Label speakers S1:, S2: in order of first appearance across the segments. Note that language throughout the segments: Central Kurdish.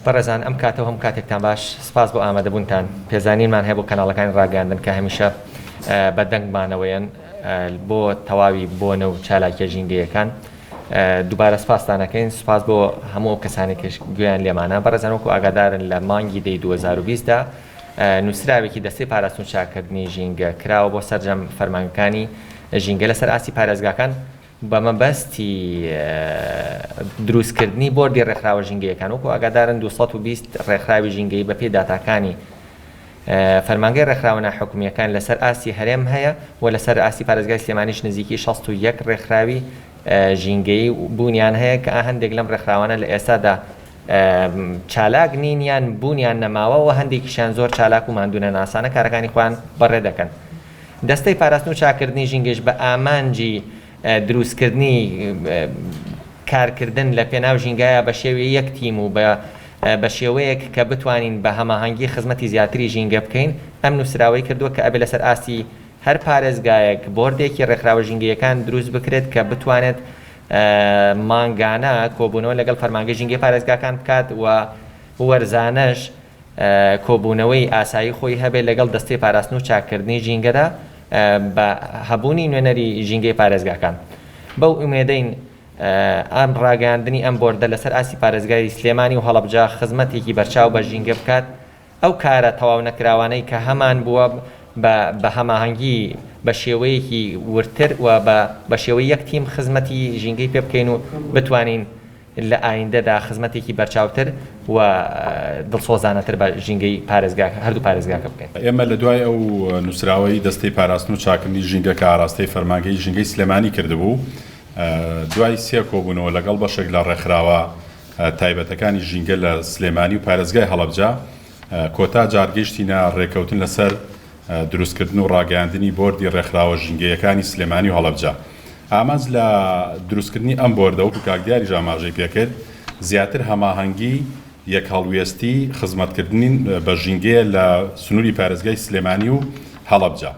S1: بەڕێزان ئەم کاتە و هەموو کاتێکتان باش، سپاس بۆ ئامادەبوونتان، پێزانینمان هەیە بۆ کەناڵەکانی ڕاگەیاندن کە هەمیشە بە دەنگمانەوەیەن بۆ تەواوی بۆنە و چالاکیە ژینگەیەکان. دووبارە سپاستان ئەکەین، سپاس بۆ هەموو ئەو کەسانەی کە گوێیان لێمانە. بەڕێزان وەکو ئاگادارن لە مانگی دەی 2020 دا نووسراوێکی دەستەی پاراستن و چاککردنی ژینگە کراوە بۆ سەرجەم فەرمانگەکانی ژینگە لەسەر ئاستی پارێزگاکان، بە مەبەستی دروستکردنی بۆردی ڕێکخراوە ژینگەیەکان، وەکو ئاگادارن 220 ڕێکخراوی ژینگەیی بەپێی داتاکانی فەرمانگەی ڕێکخراوە ناحکومییەکان لەسەر ئاستی هەرێم هەیە و لەسەر ئاستی پارێزگای سلێمانیش نزیکی 61 ڕێکخراوی ژینگەیی بوونیان هەیە کە هەندێک لەم ڕێکخراوانە لە ئێستادا چالاک نین یان بوونیان نەماوە و هەندێکیشیان زۆر چالاک و ماندوونەناسانە کارەکانی خۆیان بەڕێ دەکەن. دەستەی پاراستن و چاککردنی ژینگەیش بە ئامانجی دروستکردنی کارکردن لە پێناو ژینگایە بە شێوی یەک تیم و بە بە شێوەیەک کە بتوانین بە هەماهەنگی خزمەتی زیاتری ژینگە بکەین ئەم نووسراوەی کردووە کە ئەبێ لەسەر ئاستی هەر پارێزگایەک بۆردێکی ڕێکخراوە ژینگەیەکان دروست بکرێت کە بتوانێت مانگانە کۆبوونەوە لەگەڵ فەرمانگەی ژینگەی پارێزگاکان بکات و وەرزانەش کۆبوونەوەی ئاسایی خۆی هەبێت لەگەڵ دەستەی پاراستن و چاککردنی ژینگەدا بە هەبوونی نوێنەری ژینگەی پارێزگاکان. بەو ئومێدەین ئەم ڕاگەیاندنی ئەم بۆردە لەسەر ئاستی پارێزگای سلێمانی و هەڵەبجە خزمەتێکی بەرچاو بە ژینگە بکات، ئەو کارە تەواو نەکراوانەی کە هەمان بووە بە بە هەماهەنگی بە شێوەیەکی وردتر و بە بە شێوەی یەک تیم خزمەتی ژینگەی پێ بکەین و بتوانین لە ئایندەدا خزمەتێکی بەرچاوتر و دڵسۆزانەتر بە ژینگەی پارێزگاکە هەردوو پارێزگاکە بکەین.
S2: ئێمە لە دوای ئەو نووسراوەی دەستەی پاراستن و چاککردنی ژینگە کە ئاراستەی فەرمانگەی ژینگەی سلێمانی کردبوو، دوای سێ کۆبوونەوە لەگەڵ بەشێک لە ڕێکخراوە تایبەتەکانی ژینگە لە سلێمانی و پارێزگای هەڵەبجە، کۆتا جار گەیشتینە ڕێککەوتن لەسەر دروستکردن و ڕاگەیاندنی بۆردی ڕێکخراوە ژینگەیەکانی سلێمانی و هەڵەبجە. ئامانج لە دروستکردنی ئەم بۆردە وەکو کاک دیاریش ئاماژەی پێکرد، زیاتر هەماهەنگی، یەکهەڵوێستی، خزمەتکردنی بە ژینگەیە لە سنووری پارێزگای سلێمانی و هەڵەبجە.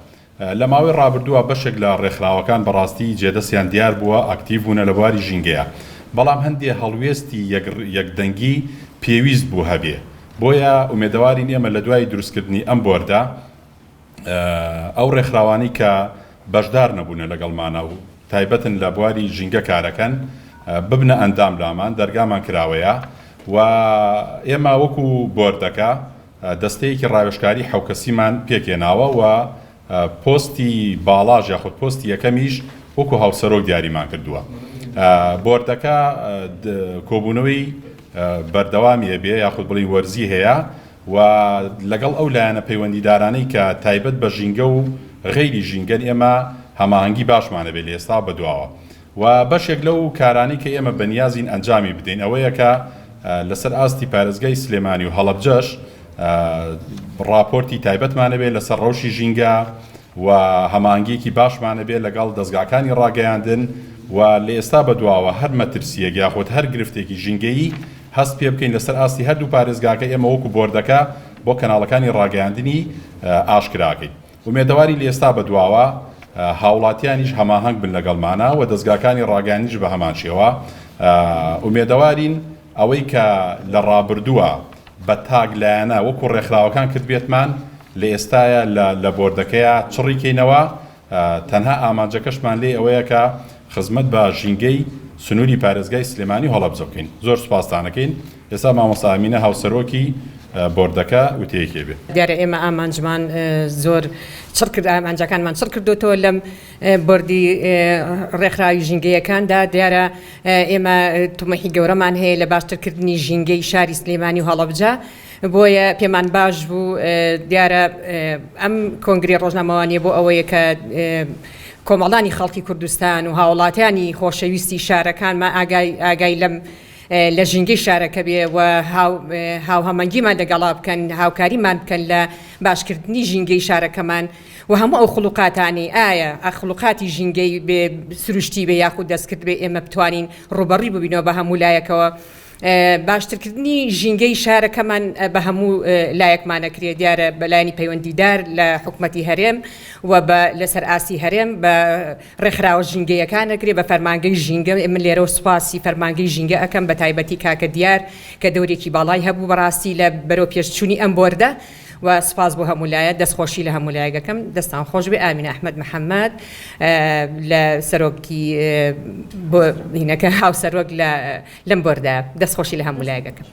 S2: لە ماوەی ڕابردووە بەشێک لە ڕێکخراوەکان بەڕاستی جێدەستیان دیار بووە، ئەکتیڤ بوونە لە بواری ژینگەیە، بەڵام هەندێ هەڵوێستی یەکدەنگی پێویست بوو هەبێ، بۆیە ئومێدەوارین ئێمە لە دوای دروستکردنی ئەم بۆردە ئەو ڕێکخراوانەی کە بەشدار نەبوونە لەگەڵمانە و تایبەتن لە بواری ژینگە کارەکەن ببنە ئەندام لامان، دەرگامان کراوەیە و ئێمە وەکو بۆردەکە دەستەیەکی ڕاوێژکاری حەوکەسیمان پێکهێناوە و پۆستی باڵاش یاخود پۆستی یەکەمیش وەکو هاوسەرۆک دیاریمان کردووە. بۆردەکە کۆبوونەوەی بەردەوامی هەبێ یاخود بڵێین وەرزی هەیە و لەگەڵ ئەو لایەنە پەیوەندیدارانەی کە تایبەت بە ژینگە و غەیری ژینگەن ئێمە هەماهەنگی باشمان هەبێ لە ئێستا بەدواوە. و بەشێک لەو کارانەی کە ئێمە بەنیازین ئەنجامی بدەین ئەوەیە کە لەسەر ئاستی پارێزگای سلێمانی و هەڵەبجەش ڕاپۆرتی تایبەتمان هەبێت لەسەر ڕەوشی ژینگە و هەماهەنگییەکی باشمان هەبێت لەگەڵ دەزگاکانی ڕاگەیاندن و لە ئێستا بەدواوە هەر مەترسییەک یاخود هەر گرفتێکی ژینگەیی هەست پێ بکەین لەسەر ئاستی هەردوو پارێزگاکە ئێمە وەکو بۆردەکە بۆ کەناڵەکانی ڕاگەیاندنی ئاشکراکەین. ئومێدەوارین لە ئێستا بەدواوە هاوڵاتیانیش هەماهەنگ بن لەگەڵمانا و دەزگاکانی ڕاگەیاندنیش بە هەمان شێوە. ئومێدەوارین ئەوەی کە لە ڕابردووە بە تاک لایەنە وەکو ڕێکخراوەکان کردبێتمان لە ئێستایا لە لە بۆردەکەیا چڕی کەینەوە تەنها ئامانجەکەشمان لێی ئەوەیە کە خزمەت بە ژینگەی سنووری پارێزگای سلێمانی و هەڵەبجە بکەین. زۆر سوپاستان ئەکەین. ئێستا مامۆستا ئامینە هاوسەرۆکی بۆردەکە وتەیەکی بێ.
S3: دیارە ئێمە ئامانجمان زۆر چڕ کرد ئامانجەکانمان چڕ کردۆتەوە لەم بۆردی ڕێکخراوی ژینگەیەکاندا دیارە ئێمە تموحی گەورەمان هەیە لە باشترکردنی ژینگەی شاری سلێمانی و هەڵەبجە بۆیە پێمان باش بوو دیارە ئەم کۆنگری ڕۆژنامەوانیە بۆ ئەوەیە کە کۆمەڵانی خەڵکی کوردستان و هاوڵاتیانی خۆشەویستی شارەکانمان ئاگای ئاگای لەم لە ژینگەی شارەکە بێ و هاوهەمەنگیمان لەگەڵا بکەن، هاوکاریمان بکەن لە باشکردنی ژینگەی شارەکەمان و هەموو ئەو خڵوقاتانەی ئایا خڵوقاتی ژینگەی بێ سروشتی بێ یاخود دەستکرد بێ ئێمە بتوانین ڕووبەڕووی ببینەوە بە هەموو لایەکەوە. باشترکردنی ژینگەی شارەکەمان بە هەموو لایەکمان ئەکرێ، دیارە بە لایەنی پەیوەندیدار لە حکومەتی هەرێم و بە لەسەر ئاستی هەرێم بە ڕێکخراوە ژینگەیەکان ئەکرێ بە فەرمانگەی ژینگە، من لێرەوە سوپاسی فەرمانگەی ژینگە ئەکەم بە تایبەتی کاکە دیار کە دەورێکی باڵای هەبوو بەڕاستی لە بەرەو پێشچوونی ئەم بۆردە و سوپاس بۆ هەموو لایە دەستخۆشی لە هەموو لایەک ئەکەم دەستان خۆش بێ ئامینە ئەحمەد محەمەد لە سەرۆکی بۆ هینەکە هاوسەرۆک لە لەم بۆردە دەستخۆشی لە هەموو لایەک ئەکەم.